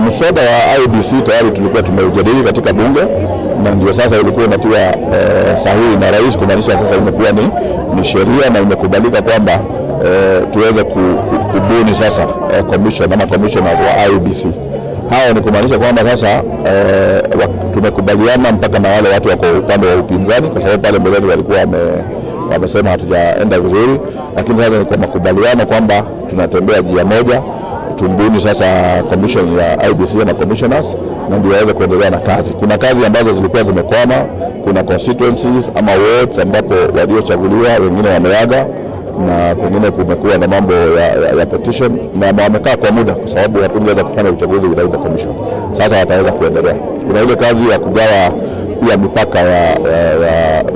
Mswada wa IEBC tayari tulikuwa tumeujadili katika bunge na ndio sasa ilikuwa inatiwa sahihi na rais, kumaanisha sasa imekuwa ni sheria na imekubalika kwamba tuweze kubuni sasa commission ama commissioners wa IEBC. Hao ni kumaanisha kwamba sasa tumekubaliana mpaka na wale watu wako upande wa upinzani, kwa sababu pale mbeleni walikuwa wamesema hatujaenda vizuri, lakini sasa ni kwa makubaliano kwamba tunatembea njia moja, tubuni sasa commission ya IEBC na commissioners na ndio waweze kuendelea na kazi. Kuna kazi ambazo zilikuwa zimekwama, kuna constituencies ama wards ambapo waliochaguliwa wengine wameaga na kwingine kumekuwa na mambo ya petition na wamekaa kwa muda, kwa sababu hatungeweza kufanya uchaguzi without the commission. Sasa wataweza kuendelea. Kuna ile kazi ya kugawa pia mipaka ya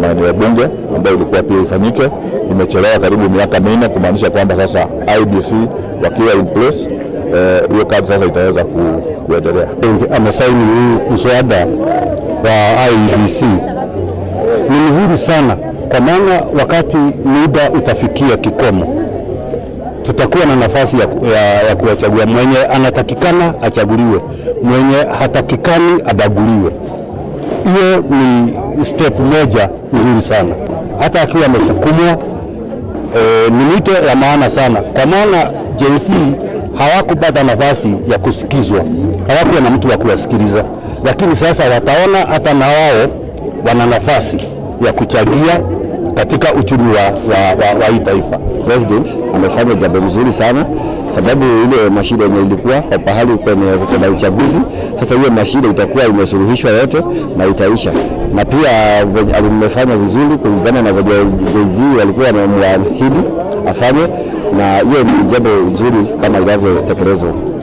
maeneo bunge ambayo ilikuwa pia ifanyike, imechelewa karibu miaka 4, kumaanisha kwamba sasa IEBC wakiwa in place, hiyo kazi sasa itaweza kuendelea. Amesaini huu mswada wa IEBC ni muhimu sana, kwa maana wakati muda utafikia kikomo, tutakuwa na nafasi ya kuwachagua. Mwenye anatakikana achaguliwe, mwenye hatakikani abaguliwe. Hiyo ni step moja nzuri sana, hata akiwa amesukumwa. Ni mwito ya maana sana, kwa maana Gen Z hawakupata nafasi ya kusikizwa, hawakuwa na mtu wa kuwasikiliza, lakini sasa wataona hata na wao wana nafasi ya kuchangia katika uchumi wa hii taifa. President amefanya jambo mzuri sana, sababu ile mashida yenye ilikuwa kwa pahali kwenye kuna uchaguzi, sasa hiyo mashida itakuwa imesuluhishwa yote na itaisha. Na pia alimefanya vizuri kulingana na venye Gen Z walikuwa wamemwahidi afanye, na hiyo ni jambo nzuri kama inavyotekelezwa.